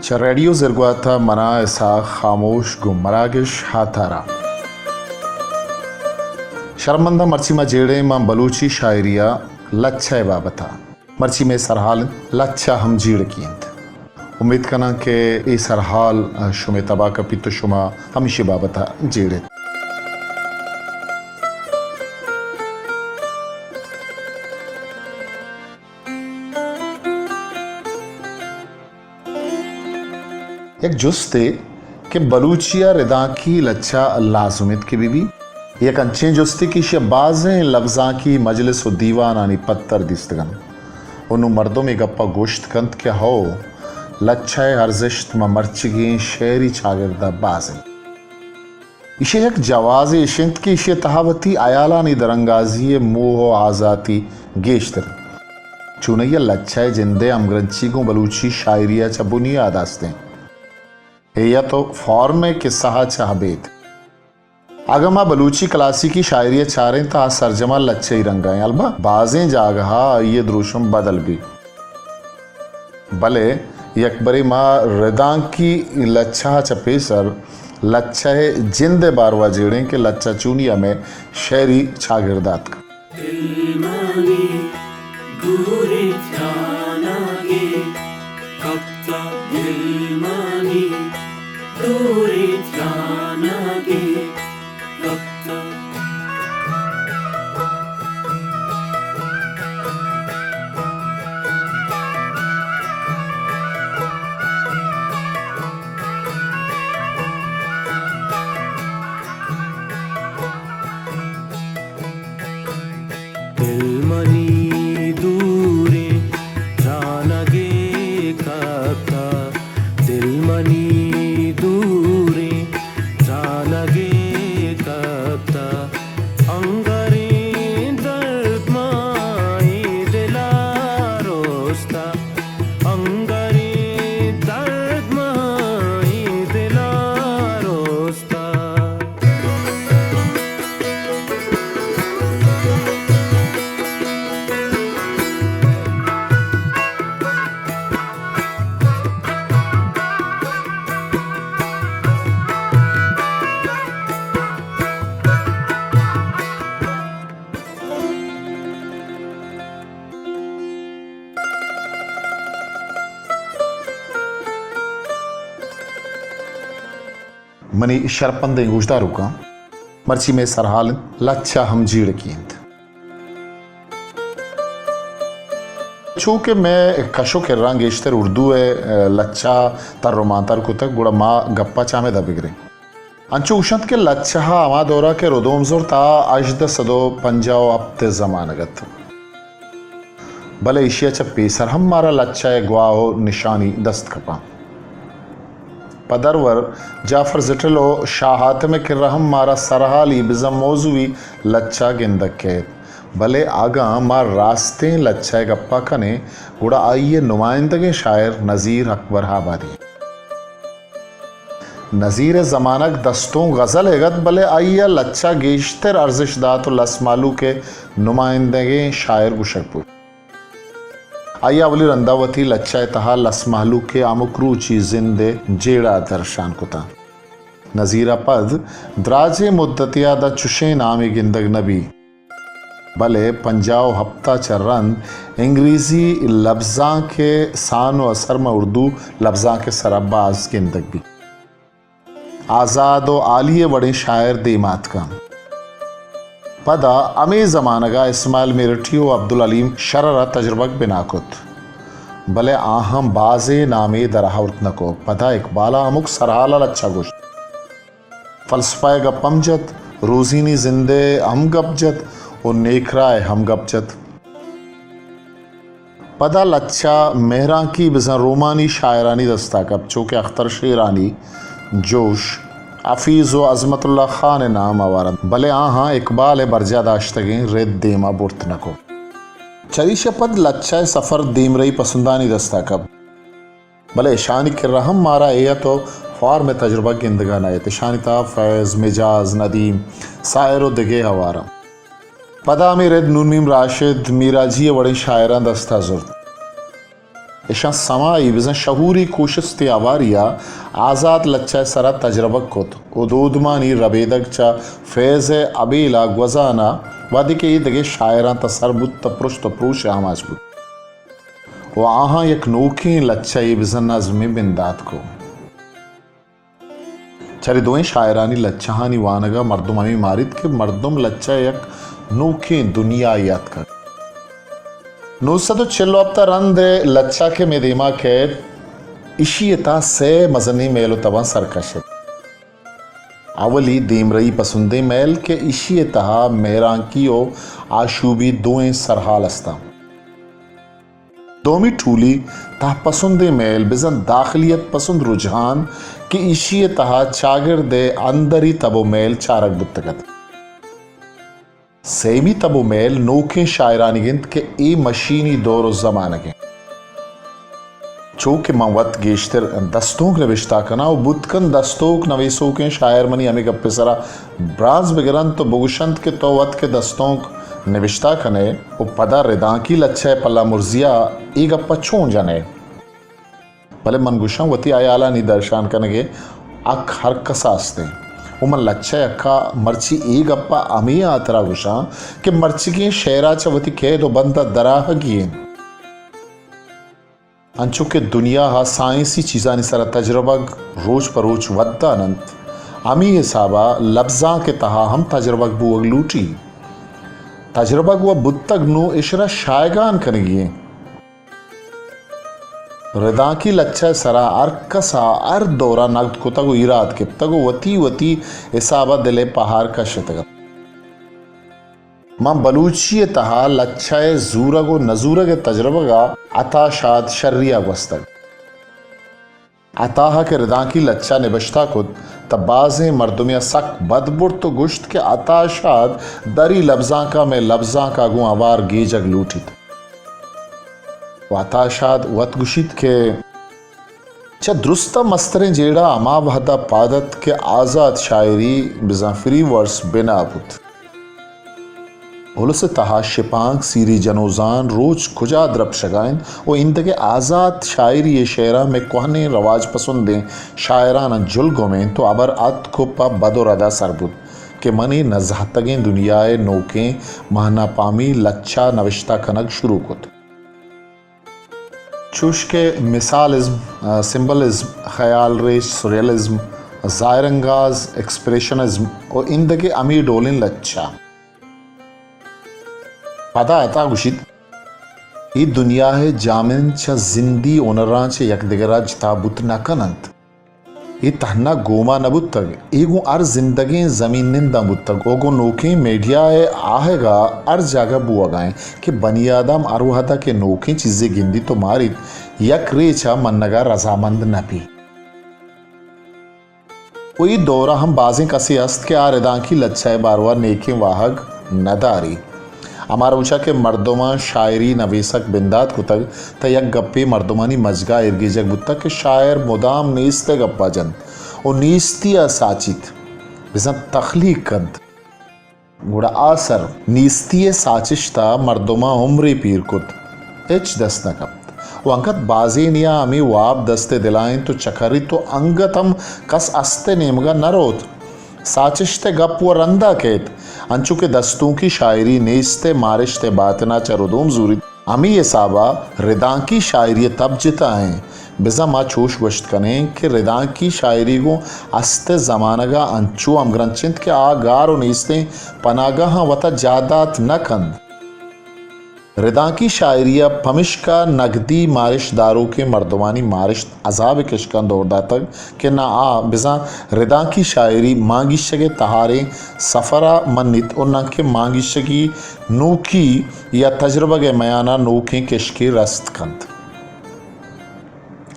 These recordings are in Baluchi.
چہ ریڈیو زرگوات ءَ منا اسحاق خاموش گوں مراگش ہاتارا۔ شرمنداں، مرچی ما جیڑیں ماں بلوچی شاعری ءَ لچہ ءِ بابت ءَ۔ مرچی مئے سرحال انت، لچہ ہم جیڑکی انت۔ امیت کناں کہ اے سرحال شمئے تبا کپیت و شما ہمیشی بابت ءَ جیڑ ایت۔ یک جستے کہ بلوچی ءَ ردانکی لچہ لازم انت کہ بہ بی۔ یک انچیں جستے کہ ایشی ءَ بازیں لبزانکی مجلس و دیوانانی پتر دیستگ انت۔ و نوں مردم اے گپ ءَ گوشت کنت کہ ہو، لچہ ءِ ارزشت ماں مرچیگیں شعری چاگرد ءَ باز انت۔ ایشی ءِ یک جوازے اش انت کہ ایشی ءِ تہا وتی ہیالانی درانگازی ءِ موہ و آزاتی گیشتر انت۔ چونائی ءَ لچہ ءِ جند ءِ ہمگرنچی گوں بلوچی شاعری ءَ چہ بنیاد است انت۔ اے یا تو فارم ءِ کسہ ءَ چہ ابید۔ اگاں ما بلوچی کلاسیکی شاعری ءَ چاریں تہ آ سرجم ءَ لچہی رنگ ءَ انت۔ البت بازیں جاگہ ءَ آئی ءِ دروشم بدل بیت۔ بلے یکبرے ما ردانکی لچہ ءَ چہ پیسر لچہ ءِ جند ءِ باروا جیڑیں کہ لچہ چونی ءَ مئے شعری چاگرد ءَ اتک۔ دلمانی دوریں تھیانگے کپتا، دلمانی دوریں تھیانگے کپتا۔ دل منی دوریں تھیانگے کپتا، دل منی دوریں تھیانگے کپتا، انگریں درد ماں اے دل ءَ رستا، انگریں درد ماں اے دل ءَ رستا۔ منی شرپندیں گوشداروکاں، مرچی مئے سرحال انت، لچہ ہم جیڑکی انت۔ چونکہ مئے کش و کراں گیشتر اردو ءِ، اے، لچہ تر و مانتر کتگ، گڑا ما گپ ءَ چہ ہمدا بگریں۔ انچو گوشنت کہ لچہ ءَ ہما دور ءَ کہ ردوم زرت آ ہژدہ سد و پنجاہ و ہپت ءِ زمانگ ات۔ بلے ایشی ءَ چہ پیسر ہم مارا لچہ ءِ گواہ و نشانی دست کپاں۔ پہ درور جعفر زٹل و شاہ حاتم ءِ کرا ہم مارا سرحالی بزاں موضوعی لچہ گندگ کئیت، بلے اگاں ما راستیں لچہ ءِ گپ ءَ کنیں، گڑا آئی ءِ نمائندگیں شاعر نذیر اکبر آبادی۔ نذیر ءِ زمانگ دستونک غزل ئیگ ات، بلے آئی ءَ لچہ گیشتر ارزشت دات و لس مہلوک ءِ نمائندگیں شاعر گوشگ بوت۔ آئی ءَ اولی رندا وتی لچہ ءِ تہا لس مہلوک ءِ ہمک روچی زند ءِ جیڑہ درشان کتاں۔ نذیر ءَ پد دراجیں مدتے ءَ داں چشیں نامے گندگ نہ بیت، بلے پنجاہ و ہپت ءَ چہ رند انگریزی لبزانک ءِ سان و اثر ماں اردو لبزانک ءِ سرا باز گندگ بیت۔ آزاد و عالی ءِ وڑیں شاعر دیما اتکاں۔ پدا ہمے زمانگ ءَ اسماعیل میرٹی و عبدالحلیم شرر ءَ تجربگ بنا کت، بلے آہاں بازیں نامے در آورت نہ کت۔ پدا اقبال ءَ ہمک سرحال ءَ لچہ گوشت۔ فلسفہ ءِ گپ ہم جت، روزینی زند ءِ ہم گپ جت و نیکراہ ءِ ہم گپ جت۔ پدا لچہ مہرانکی بزاں رومانی شاعرانی دستا کپت، چو کہ اختر شیرانی، جوش، حفیظ و عظمت اللہ خان ءِ نام ہوار انت، بلے آہاں اقبال ءِ برجاہ داشتگیں رد دیما برت نہ کت۔ چریشی ءَ پد لچہ ءِ سفر دیمرئی پسندانی دستا کپت۔ بلے اشانی کرا ہم مارا اے ات و فارم ءِ تجربہ گندگا نہ ات۔ اشانی تہا فیض، مجاز، ندیم، ساحر و دگہ ہوار انت۔ پدا ہمے رد نورمیم راشد، میراجی ءِ وڑیں شاعراں دستا زرت۔ اشاں سمائی بزاں شعوری کوشستے ہواری ءَ آزات لچہ ءِ سرا تجربگ کت ءُ دودمانی ربیدگ چہ فیض ءِ ابیل ءَ گوزان ءَ وھدے کہ اے دگہ شاعراں تہ سر بوت تہ پرشت ءُ پروش ءِ آماچ بوت ءُ آہاں یک نوکیں لچہ یے بزاں نظمے بندات کت۔ چرے دوئیں شاعرانی لچہانی وانگ ءَ مردم ہمے ماریت کہ مردم لچہ ءِ یک نوکیں دنیایے اتکگ۔ نو سد ءُ چل ءُ ہپت ءَ رند ءِ لچہ کہ مئے دیما کئیت، ایشی ءِ تہا سئے مزنیں میل ءُ تباں سر کشت۔ اولی دیمرئی پسندیں میل کہ ایشی ءِ تہا مہرانکی ءُ آشوبی دوئیں سرحال استاں۔ دومی ٹولی تہ پسندیں میل بزاں داخلیت پسند رجحان کہ ایشی ءِ تہا چاگرد ءِ اندری تب ءُ میل چارگ بوتگ ات۔ سیمی تب ءُ میل نوکیں شاعرانیگ انت کہ اے مشینی دور ءُ زمانگ انت۔ چو کہ من وت گیشتر دستونک نبشتہ کناں ءُ بوت کنت دستونک نویسوکیں شاعر منی ہمے گپ ءِ سرا برانز بگرنت ءُ بگوشنت کہ تو وت کہ دستونک نبشتہ کن ئے ءُ پدا ردانکی لچہ ءِ پلہ مرزی ءَ اے گپ ءَ چون جن ئے؟ بلے من گوشاں وتی ہیالانی درشان کنگ ءِ حق ہر کس ءَ است انت ءُ من لچہ ءِ حق ءَ مرچی اے گپ ءَ ہمے ہاترا گوشاں کہ مرچیگیں شعر ءَ چہ وتی کید ءُ بند ءَ درآہگی انت۔ انچو کہ دنیا ءَ سائنسی چیزانی سرا تجربگ روچ پہ روچ ودان انت، ہمے حساب ءَ لبزانک ءِ تہا ہم تجربگ بوگ لوٹی۔ تجربگ وَ بوتگ، نوں اشرا شایگان کنگی انت۔ ردانکی لچہ ءِ سرا ہر کس ءَ ہر دور ءَ نگد کتگ ءُ ایراد گپتگ ءُ وتی وتی حساب ءَ دل ءِ پہار کشتگ ات۔ من بلوچی ءِ تہا لچہ ءِ زورگ ءُ نزورگ ءِ تجربگ ءَ عطا شاد شری ءَ گوستگ۔ عطا ءَ کہ ردانکی لچہ نبشتہ کت، تہ بازیں مردمے ءَ سک بد برت ءُ گوشت کہ عطا شاد دری لبزانک ءَ مئے لبزانک ءَ گوں ہوار گیجگ لوٹیت۔ ءُ عطا شاد وت گوشیت کہ چہ درستاں مستریں جیڑہ ہما وہد ءَ پاد ات کہ آزات شاعری بزاں فری ورس بنا بوت۔ الس ءِ تہا شپانک، سیری جنوزان روچ کجا درپشگ ءَ انت ءُ ایندگہ آزات شاعری ءِ شعراں مئے کوہنیں رواج پسندیں شاعراناں جل گومینت ءُ ہبر اتک ءُ پہ بد ءُ رد ءَ سر بوت کہ من اے نزہتگیں دنیا ءِ نوکیں مہناپامی لچہ نوشتہ کنگ شروع کت۔ چوش کہ مثالزم، سمبلزم، خیال ریچ، سوریلزم، ظاہر انگاز، ایکسپریشنزم ءُ ایندگہ ہمے ڈولیں لچہ۔ پدا عطا گوشیت، اے دنیا ءِ جاہمنند چہ زندی ہنراں چہ یکدگر ءَ جتا بوت نہ کن انت۔ اے تہنا گوما نہ بوتگ، اے گوں ہر زندگیں زمین ننداں بوتگ ءُ گوں نوکیں میڈیا ءِ آہگ ءَ ہر جاگہ بوہگ ءَ انت کہ بنی آدم ہر وہد ءَ کہ نوکیں چیزے گندیت ءُ ماریت، یک ریچ ءَ منگ ءَ رضامند نہ بیت۔ ءُ اے دور ءَ ہم بازیں کسے است کہ آ ردانکی لچہ ءِ باروا نیکیں واہگ نہ داری۔ ہما روچ ءَ کہ مردماں شاعری نبیسگ بندات کتگ، تہ یک گپے مردمانی مجگ ءَ ایرگیجگ بوتگ کہ شاعر مدام نیست ءِ گپ ءَ جنت ءُ نیستی ءَ ساچیت، بزاں تخلیق کنت۔ گڑا آ سر نیستی ءِ ساچشت ءَ مردماں عمرے پیر کت، ہچ دست نہ کپت۔ ءُ انگت بازینے ءَ ہمے واب دست ءِ دل ءَ انت ءُ چکریت ءُ انگت ہم کس است ءِ نیمگ ءَ نہ روت۔ ساچشت ءِ گپ وَ رند ءَ کئیت، انچو کہ دستونکی شاعری نیست ءِ مارشت ءِ باتن ءَ چہ ردوم زوریت، ہمے حساب ءَ ردانکی شاعری ءِ تب جتا ایں۔ بزاں ما چوش گوشت کنیں کہ ردانکی شاعری گوں است ءِ زمانگ ءَ انچو ہمگرنچ انت کہ آ گار ءُ نیستیں پناگاہاں وت ءَ جاہ دات نہ کنت۔ ردانکی شاعری ءَ پمشکا نگدی مارشت داروکیں مردمانی مارشت عذاب ءِ کشکاں دور داتگ کہ نہ آ بزاں ردانکی شاعری مانگیشگ ءِ تہاریں سفر ءَ منیت ءُ نہ کہ مانگیشگی نوکی یا تجربگ ءِ میان ءَ نوکیں کشکے رست کنت۔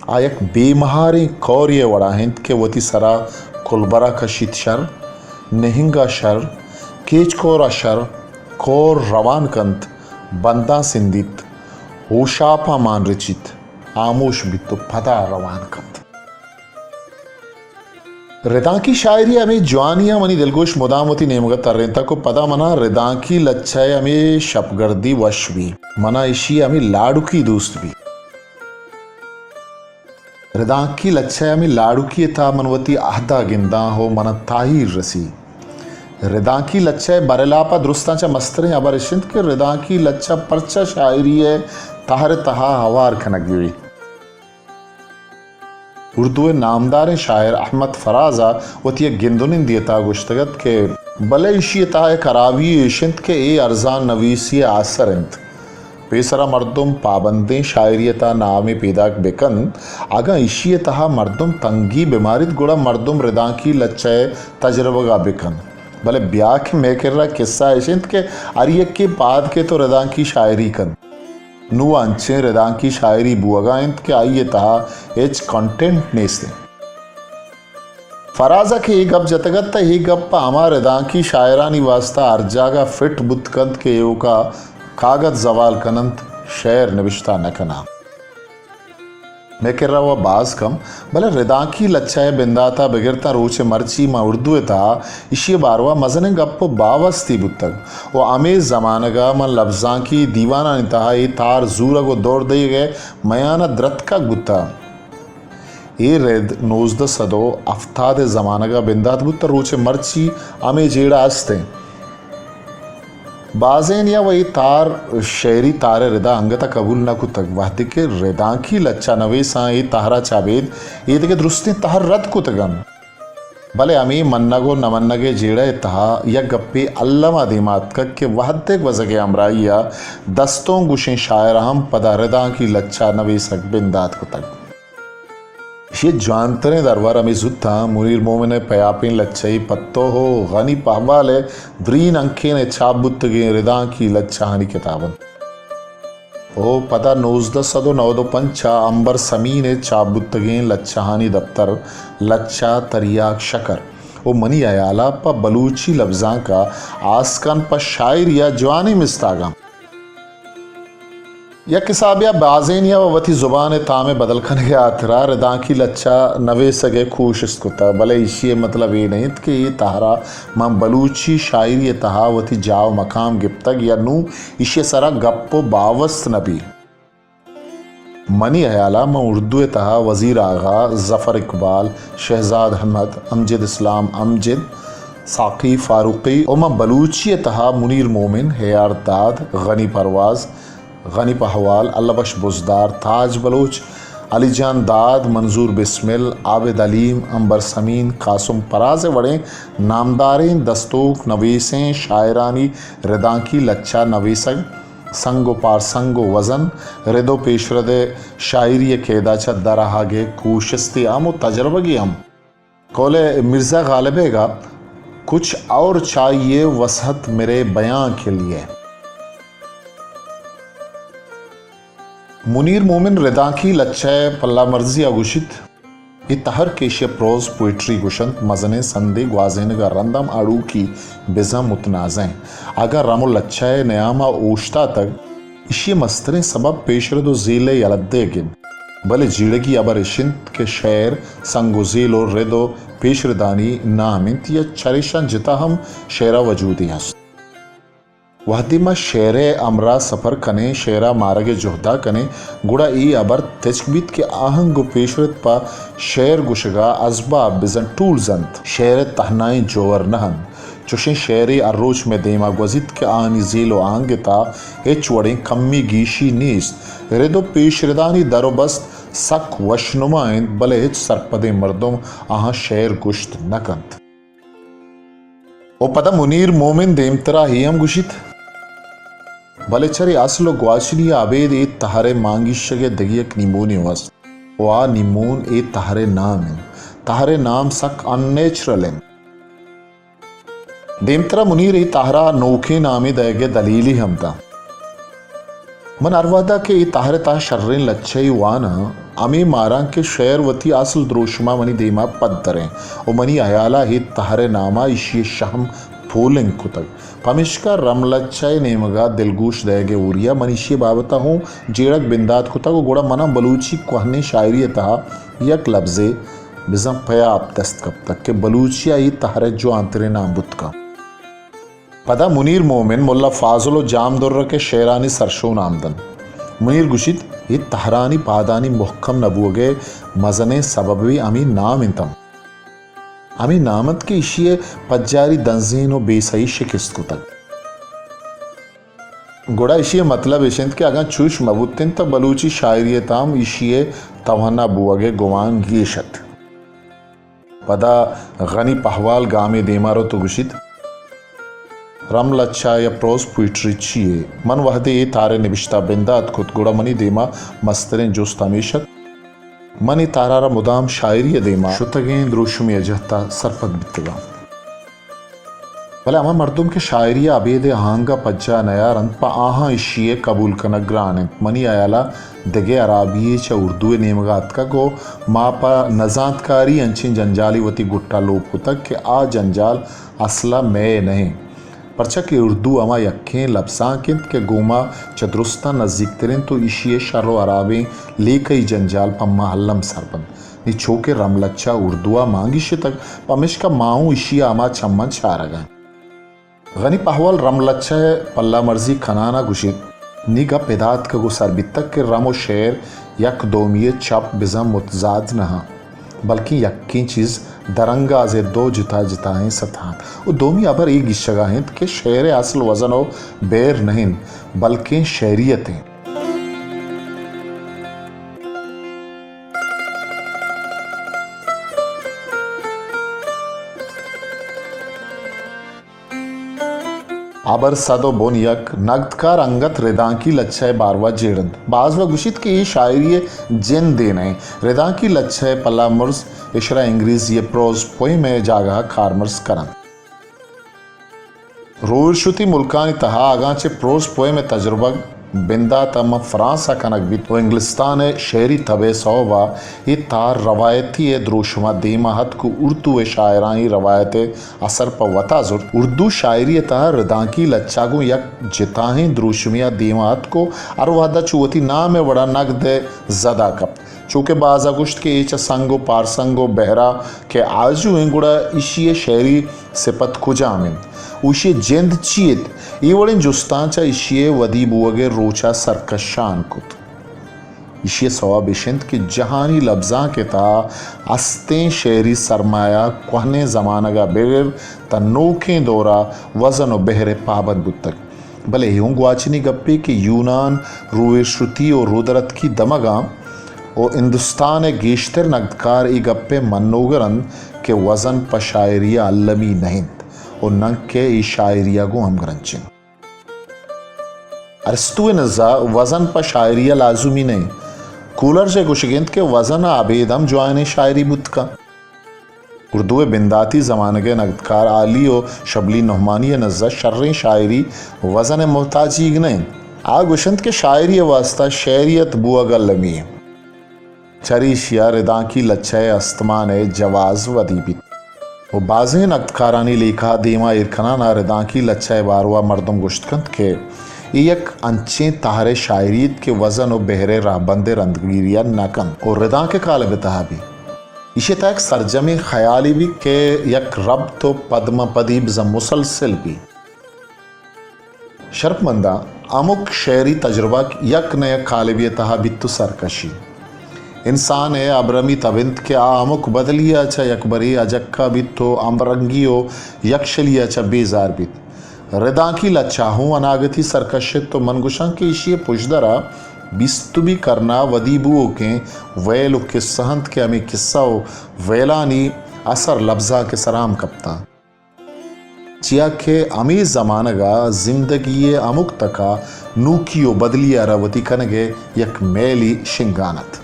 آ یک بے مہاریں کورے ءِ وڑا انت کہ وتی سرا کلبرا کشیت شر، نہنگا شر، کیچ کورا شر، کور روان کنت، بنداں سندیت، ہوشاپاں مان رچیت، ہاموش بیت ءُ پدا روان کنت۔ ردانکی شاعری ءِ ہمے جوانی ءَ منی دلگوش مدام وتی نیمگ ءَ ترینتگ ءُ پدا منا ردانکی لچہ ءِ ہمے شپگردی وش بی۔ منا ایشی ءِ ہمے لاڈکی دوست بی۔ ردانکی لچہ ءِ ہمے لاڑوکی ءِ تہا من وتی عہد ءَ گنداں ءُ من ءَ تاہیر رسی۔ ردانکی لچہ ءِ برھلاپ ءَ درستاں چہ مستریں ہبر اش انت کہ ردانکی لچہ پرچا شاعری ءِ تہر ءِ تہا ہوار کنگ بہ بیت۔ اردو ءِ نامداریں شاعر احمد فراز ءَ وتی یک گند ءُ نندے ءِ تہا گوشتگ ات کہ بلے ایشی ءِ تہا یک ہرابی اش انت کہ اے ارزان نویسی ءِ آسر انت۔ پیسرا مردم پابندیں شاعری ءِ تہا نامے پیداک بہ کنت، اگاں ایشی ءِ تہا مردم تنگی بہ ماریت، گڑا مردم ردانکی لچہ ءِ تجربگ ءَ بہ کنت۔ بلے بیا کہ مئے کرا کسہ اش انت کہ ہر یکے پاد کیت ءُ ردانکی شاعری کنت۔ نوں انچیں ردانکی شاعری بوہگا انت کہ آئی ءِ تہا ہچ کنٹینٹ نیست انت۔ فراز ءَ کہ اے گپ جتگ ات، تہ اے گپ پہ ہما ردانکی شاعرانی واستا ہر جاگہ فٹ بوت کنت کہ ایوکا کاگد زوال کن انت، شعر نبشتہ نہ کناں۔ مئے کرا وَ باز کم، بلے ردانکی لچہ ءِ بندات ءَ بگر تاں روچ مرچی ماں اردو ءِ تہا ایشی ءِ باروا مزنیں گپ ءُ باوستی بوتگ ءُ ہمے زمانگ ءَ ماں لبزانکی دیوانانی تہا اے تہر زورگ ءُ دور دئیگ ءِ میان ءَ درتکگ بوتگ۔ اے رد نوزدہ سد ءُ ہفتاد ءِ زمانگ ءَ بندات بوت ءُ روچ مرچی ہمے جیڑہ است انت۔ بازینیا وَ اے تہر شعری تہر ءِ ردا انگت ءَ قبول نہ کتگ۔ وہدے کہ ردانکی لچہ نویساں اے تہر ءَ چہ ابید اے دگہ درستیں تہر رد کتگ انت، بلے ہمے منگ ءُ نہ منگ ءِ جیڑہ ءِ تہا یک گپے الم ءَ دیما اتکگ کہ وہدے گوزگ ءِ ہمراہی ءَ دستونک گوشیں شاعر ءَ ہم پدا ردانکی لچہ نویسگ بندات کتگ۔ ایشی ءِ جوانتریں درور ہمے زوتاں منیر مومن ءِ پیاپیں لچہی پتو ءُ غنی پہوال ءِ درین انکین ءَ چاپ بوتگیں ردانکی لچہانی کتاب انت۔ ءُ پدا نوزدہ سد ءُ نود ءُ پنچ ءَ امبر سمین ءِ چاپ بوتگیں لچہانی دپتر لچہ تریاک شکر ءُ منی ہیال ءَ پہ بلوچی لبزانک ءَ آسکان پہ شاعری ءَ جوانیں مستاگاں۔ یک حسابے ءَ بازینیا وَ وتی زبان ءِ تام ءِ بدل کنگ ءِ ہاترا ردانکی لچہ نویسگ ءِ کوشست کتگ، بلے ایشی ءِ مطلب اے نہ انت کہ اے تہر ءَ ماں بلوچی شاعری ءِ تہا وتی جاہ ءُ مقام گپتگ یا نوں ایشی ءِ سرا گپ ءُ باوست نہ بیت۔ منی ہیال ءَ ماں اردو ءِ تہا وزیر آغا، ظفر اقبال، شہزاد احمد، امجد اسلام امجد، ساقی فاروقی ءُ ماں بلوچی ءِ تہا منیر مومن، اے آر داد، غنی پرواز، غنی پہوال، اللہ بخش بزدار، تاج بلوچ، علی جان داد، منظور بسمل، عابد حلیم، امبر سمین، قاسم پراز ءِ وڑیں نامداریں دستونک نویسیں شاعرانی ردانکی لچہ نویسگ، سنگ ءُ پارسنگ ءُ وزن، رد ءُ پیشرد ءِ شاعری ءِ قیدا چہ در آہگ ءِ کوشستے ہم ءُ تجربگے ہم۔ قول مرزا غالب بیگ ءَ، کچھ اور چاہیے وسعت میرے بیاں کے لیے۔ منیر مومن ردانکی لچہ ءِ پلہ مرزی ءَ گوشیت، اے تہر کہ ایشی ءَ پروز پوئٹری گوشنت، مزنیں سندے گوازینگ ءَ رند ہم اڑوکی بزاں متنازع انت۔ اگاں رم ءُ لچہ ءِ نیام ءَ اوشتاتگ، ایشی ءِ مستریں سبب پیشرد ءُ زیل ءِ یلہ دیگ انت، بلے جیڑگی ہبر اش انت کہ شعر سنگ ءُ زیل ءُ رد ءُ پیشردانی نام انت یا چریشاں جتا ہم شعر ءَ وجودے ہست۔ وہدے ما شعر ءِ ہمراہ سفر کنیں، شعر ءَ مارگ ءِ جہد ءَ کنیں، گڑا اے ہبر تچک بیت کہ آہنگ ءُ پیشرد پہ شعر گوشگ ءَ ازباب بزاں ٹولز انت، شعر ءِ تہنائیں جوہر نہ انت۔ چوشیں شعرے ہر روچ مئے دیما گوزیت کہ آہانی زیل ءُ آہنگ ءِ تہا ہچ وڑیں کمی گیشی نیست۔ رد ءُ پیشردانی در ءُ بست سک وشنما انت، بلے ہچ سرپدیں مردم آہاں شعر گوشت نہ کنت۔ ءُ پدا منیر مومن دیمترا اے ہم گوشیت، بلے چرے اصل ءُ گواچنی ءَ ابید اے تہر ءِ مانگیشگ ءِ دگہ یک نیمونے ہست ءُ آ نیمون اے تہر ءِ نام انت۔ تہر ءِ نام سک ان نیچرل انت۔ دیمترا منیر اے تہر ءَ نوکیں نامے دئیگ ءِ دلیلے ہم داں۔ من ہر وہدا کہ اے تہر ءِ تہا شریں لچہے واناں، ہمے ماراں کہ شعر وتی اصل دروشم ءَ منی دیما پدر انت ءُ منی ہیال ءَ اے تہر ءِ نام ءَ ایشی ءِ شہم پولنگ کتگ۔ پمیشکا رم لچہ ءِ نیمگ ءَ دلگوش دئیگ ءِ ہوریا من ایشی ءِ بابت ءَ ہوں جیڑگ بندات کتگ ءُ گڑا من ءَ بلوچی کوہنیں شاعری ءِ تہا یک لبزے بزاں پیاپ دست کپتگ کہ بلوچی ءَ اے تہر ءِ جوانتریں نام بوت کنت۔ پدا منیر مومن، ملا فاضل ءُ جام درک ءِ شعرانی سرشون ہم دنت۔ منیر گوشیت، اے تہرانی پادانی مھکم نہ بوگ ءِ مزنیں سببے ہمے نام انت۔ ہمے نام انت کہ ایشی ءِ پجاری دنزین ءُ بے سہی شکست کتگ۔ گڑا ایشی ءِ مطلب ایش انت کہ اگاں چوش مہ بوت انت تہ بلوچی شاعری ءِ تہا ہم ایشی ءِ توانا بوگ ءِ گمان گیش ات۔ پدا غنی پہوال گامے دیما روت ءُ گوشیت، رم لچہ یا پروز پوئٹری چی یے؟ من وہدے اے تہر ءِ نبشتہ بندات کت، گڑا منی دیما مستریں جست ہمیش ات۔ من اے تہر ءَ را مدام شاعری ءِ دیما شتگیں دروشمے ءِ جہت ءَ سرپد بیتگاں۔ بلے ہما مردم کہ شاعری ءَ ابید ءِ آہنگ ءَ پجا نیار انت، پہ آہاں ایشی ءِ قبول کنگ گران انت۔ منی ہیال ءَ دگہ ہرابی یے چہ اردو ءِ نیمگ ءَ اتکگ ءُ ما پہ نزانتکاری انچیں جنجالے وتی گٹ ءَ لوپ کتگ کہ آ جنجال اصل ءَ مئے نہ انت، پرچا کہ اردو ہما یکیں لبزانک انت کہ گوں ما چہ درستاں نزیکتر انت ءُ ایشی ءِ شر ءُ ہرابیں لیکہی جنجال پہ ما الم سر بنت۔ نی چو کہ رم لچہ اردو ءَ مان گیشتگ، پمیشکا ما اوں ایشی ءَ ہما چماں چارگ ءَ ایں۔ غنی پہوال رم لچہ ءِ پلہ مرزی کنان ءَ گوشیت، نی گپ ادا اتکگ ءُ سر بیتگ کہ رم ءُ شعر یک دومی ءِ چپ بزاں متضاد نہ انت، بلکیں یکیں چیز درنگازے دو جتا جتائیں سطح انت ءُ دومی ہبر اے گیشگ ءَ انت کہ شعر ءِ اصل وزن ءُ بیر نہ انت، بلکیں شعریت انت۔ ہبر سد ءُ بن یک، نگدکار انگت ردانکی لچہ ءِ باروا جیڑ انت۔ باز وت گوشیت کہ اے شاعری ءِ جندے نہ انت۔ ردانکی لچہ ءِ پلہ مرز اشرا انگریزی ءِ پروز پوئم ءِ جاگہ ءَ کارمرز کن انت۔ روایشتی ملکانی تہا اگاں چہ پروز پوئم ءِ تجربگ بندات ءَ ماں فرانس ءَ کنگ بیت ءُ انگلستان ءِ شعری تب ءِ سوب ءَ اے تہر روایتی ءِ دروشم ءَ دیم ءَ اتک ءُ اردو ءِ شاعرانی روایت ءِ اثر پہ وت ءَ زرت۔ اردو شاعری ءِ تہا ردانکی لچہ گوں یک جتاہیں دروشمے ءَ دیم ءَ اتک ءُ ہر وہد ءَ چو وتی نام ءِ وڑ ءَ نگد ءِ زد ءَ کپت۔ چو کہ باز ءَ گوشت کہ اے چہ سنگ ءُ پارسنگ ءُ بحر ءَ کہ آجو انت، گڑا ایشی ءِ شعری سپت کجام انت؟ ءُ ایشی ءِ جند چی ات؟ اے وڑیں جستاں چہ ایشی ءِ ودی بوگ ءِ روچ ءَ سرکشان کت۔ ایشی ءِ سوب ایش انت کہ جہانی لبزانک ءِ تہا استیں شعری سرمایہ کوہنیں زمانگ ءَ بگر تاں نوکیں دور ءَ وزن ءُ بحر ءِ پابند بوتگ۔ بلے اے اوں گواچنی گپے کہ یونان، روایشتی ءُ رودرتکی دمگاں ءُ ہندوستان ءِ گیشتر نگدکار اے گپ ءِ منوگر انت کہ وزن پہ شاعری ءَ المی نہ انت ءُ ننکہ اے شاعری ءَ گوں ہمگرنچ انت۔ ارسطو ءِ نزا وزن پہ شاعری ءَ لازمی نہ انت۔ کولرج ءِ گوشگ انت کہ وزن ءَ ابید ہم جوانیں شاعری بوت کنت۔ اردو ءِ بنداتی زمانگ ءِ نگدکار عالی ءُ شبلی نعمانی ءِ نزا شریں شاعری وزن ءِ محتاجیگ نہ انت۔ آ گوش انت کہ شاعری ءِ واستہ شعریت بوگ المی انت۔ چریشی ءَ ردانکی لچہ ءِ استمان ءِ جواز ودی بیت ءُ بازیں نگدکارانی لیکہ ءَ دیم ءَ ایر کنان ءَ ردانکی لچہ ءِ باروا مردم گوشت کنت کہ اے یک انچیں تہر ءِ شاعری انت کہ وزن ءُ بحر ءِ رہبند ءِ رندگیری ءَ نہ کنت ءُ ردانک ءِ کالب ءِ تہا بیت۔ ایشی ءِ تہا یک سرجمیں خیالے بیت کہ یک ربط ءُ پدماپدی بزاں مسلسل بیت۔ شرپمنداں، ہمک شعری تجربگ یک نہ یک کالبے ءِ تہا بیت ءُ سرکشی۔ انسان ءِ ابرمی تب انت کہ آ ہمک بدلی ءَ چہ یکبرے اجکہ بیت ءُ ہمرنگی ءُ یکشلی ءَ چہ بیزار بیت۔ ردانکی لچہ ہوں اناگتی سرکش ات ءُ من گوشاں کہ ایشی ءِ پژدر ءَ بیستمی کرن ءَ ودی بوؤکیں ویل ءُ کسہ انت کہ ہمے کسہ ءُ ویلانی اثر لبزانک ءِ سرا ہم کپتاں۔ چیا کہ ہمے زمانگ ءَ زندگی ءِ ہمک تک ءَ نوکی ءُ بدلی ءَ را وتی کنگ ءِ یک میلے شنگان ات۔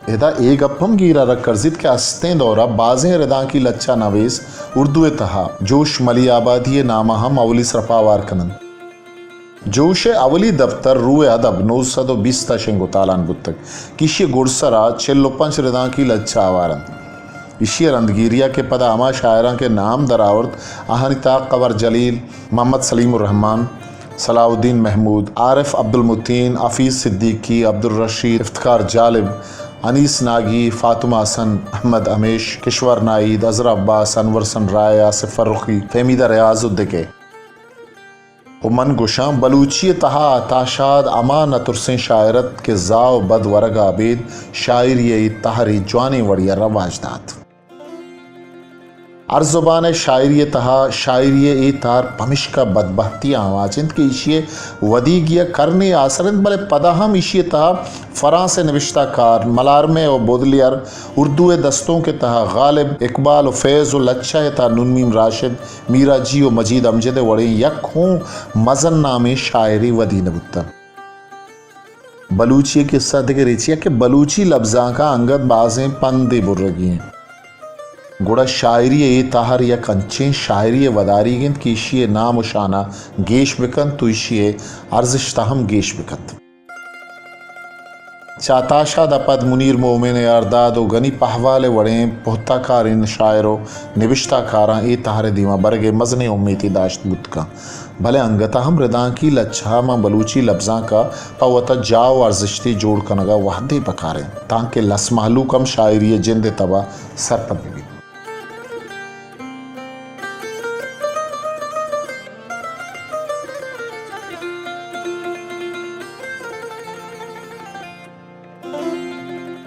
ادا اے گپ ہم گیر ءَ را کرزیت کہ استیں دور ءَ بازیں ردانکی لچہ نویس اردو ءِ تہا جوش ملی آبادی ءِ نام ءَ ہم اولی سرپاہ ہوار کن انت۔ جوش ءِ اولی دپتر روح ادب نو سد ءُ بیست ءَ شنگ ءُ تالان بوتگ کہ ایشی ءِ گڈسر ءَ چل ءُ پنچ ردانکی لچہ ہوار انت۔ ایشی ءِ رندگیری ءَ کہ پدا ہما شاعراں کہ نام در آورت، آہانی تہا قمر جلیل، محمد سلیم الرحمن، صلاح الدین محمود، عارف عبدالمتین، حفیظ صدیقی، عبدالرشید، افتخار جالب، انیس ناگی، فاطمہ حسن، احمد ہمیش، کشور ناہید، اظہر عباس، انور حسن رائے، آصف فرخی، فہمیدہ ریاض ءُ دگہ۔ و من گوشاں، بلوچی ءِ تہا عطا شاد ہما نہ ترسیں شاعر ات کہ زاہ و بد ورگ ءَ ابید شاعری ءِ اے تہر ءَ جوانیں وڑے ءَ رواج دات۔ ہر زبان ءِ شاعری ءِ تہا شاعری ءِ اے تہر پمشکا بدبہتی ءَ آماچ انت کہ ایشی ءِ ودیگی ءَ کرنے آسر انت، بلے پدا ہم ایشی ءِ تہا فرانس ءِ نبشتہ کار ملارمے و بودلیئر، اردو ءِ دستونک ءِ تہا غالب، اقبال و فیض و لچہ ءِ تہا نون میم راشد، میراجی و مجید امجد ءِ وڑیں یک ہوں مزن نامیں شاعرے ودی نہ بوتگ۔ بلوچی ءِ کسہ دگہ ریچے ءَ کہ بلوچی لبزانک ءَ انگت بازیں پندے برگی انت۔ گڑا شاعری ءِ اے تہر یک انچیں شاعری ءِ وداریگ انت کہ ایشی ءِ نام و شان ءَ گیش بہ کنت و ایشی ءِ ارزشت ءَ ہم گیش بہ کنت۔ چہ عطا شاد ءَ پد منیر مومن، یارداد و گنی پہوال ءِ وڑیں پہتہ کاریں شاعر و نبشتہ کاراں اے تہر ءِ دیما برگ ءِ مزنیں امیتے داشت بوت کنت، بلے انگت ءَ ہم ردانکی لچہ ءَ ماں بلوچی لبزانک ءَ پہ وت ءَ جاہ و ارزشتے جوڑ کنگ ءَ وہدے پکار انت، تانکہ لس مہلوک ہم شاعری ءِ جند ءِ تب ءَ سرپد بہ بیت۔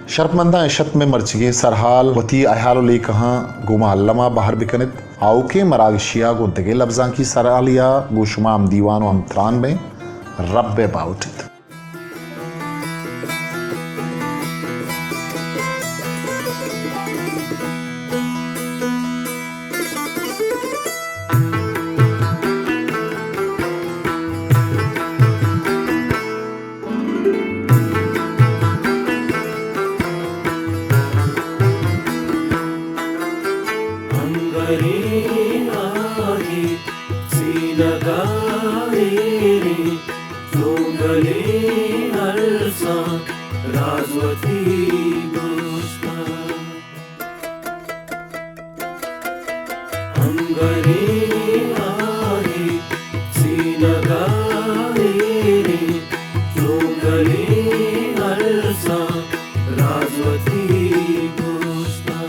شرپمنداں، اش ات مئے مرچیگیں سرحال۔ وتی ہیال و لیکہاں گوں ما الم ءَ بہر بہ کن ات۔ آؤکیں مراگشے ءَ گوں دگہ لبزانکی سرحالے ءَ گوں شما ہمدیوان و ہمتران بئیں۔ رب ءِ باہوٹ ات۔ ہنگریں آہے سینگ ءَ ایریں، چو گلیں ارساں راز وتی دوست ءَ۔ ہنگریں آہے سینگ ءَ ایریں، چو گلیں ارساں راز وتی دوست ءَ۔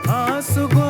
آس گوں